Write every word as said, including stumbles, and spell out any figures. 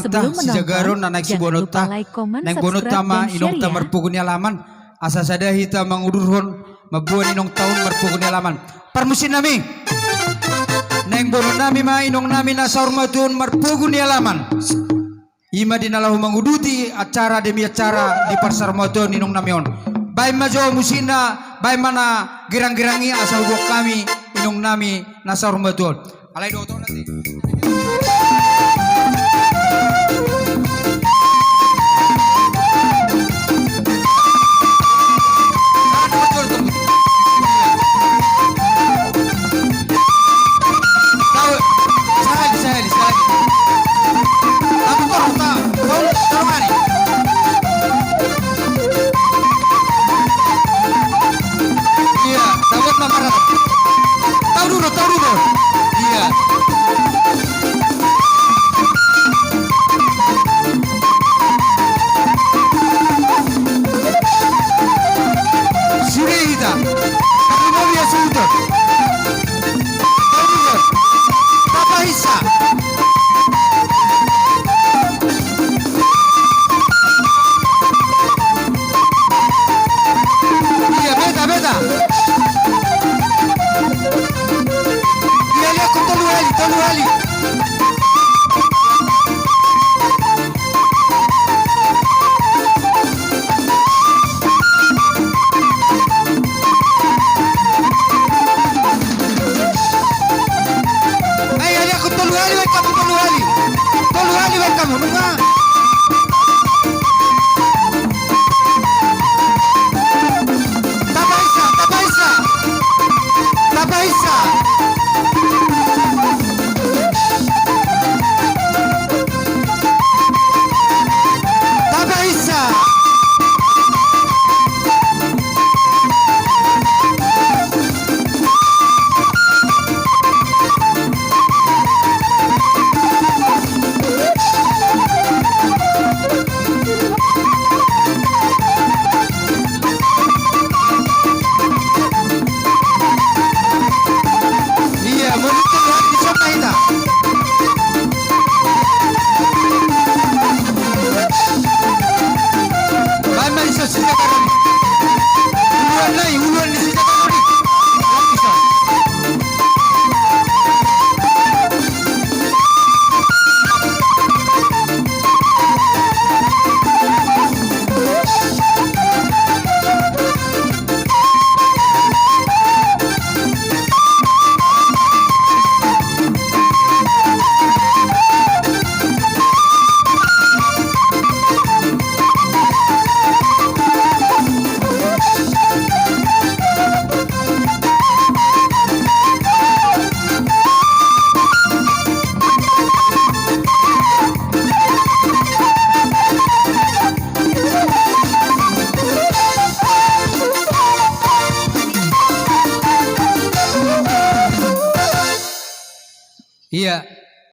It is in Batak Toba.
Sebelum menonton, jangan lupa like, comment, subscribe, dan share ya. Naeng boanonta ma inongta marpogu ni alaman, asa sada hita mangudurhon mamboan inongta on marpogu ni alaman. Parmusiknami, naeng boanonnami ma inongnami na saur matua on marpogu ni alaman. I ma di na laho manguduti acara demi acara di parsaurmatuaon inongnami on. Baen ma jo musikna, baen ma na girang-girang i asa huboan hami inongnami na saur matua on. Alai do oto nanti. Tahu, sahali, sahali, sahali. Tahu, tahu, tahu, tahu, tahu, hari. Iya, tahu, tahu, tahu, tahu. Tahu dulu, tahu dulu. Iya. Sude hita. Tahu, tahu, ya, sudah. Tapaisa. Iya, beta, beta. Iya, lihat, tolu hali, tolu hali. Ai, ai, aku tolu hali, baen hamu tolu hali. Tolu hali, baen hamu, nunga. Tapaisa, tapaisa. Tapaisa. Tapaisa. Iya, molo tolu hali dison ma hita. Baen ma dison si Jakarta. Uluan nai, uluan ni si Jakarta. Iya.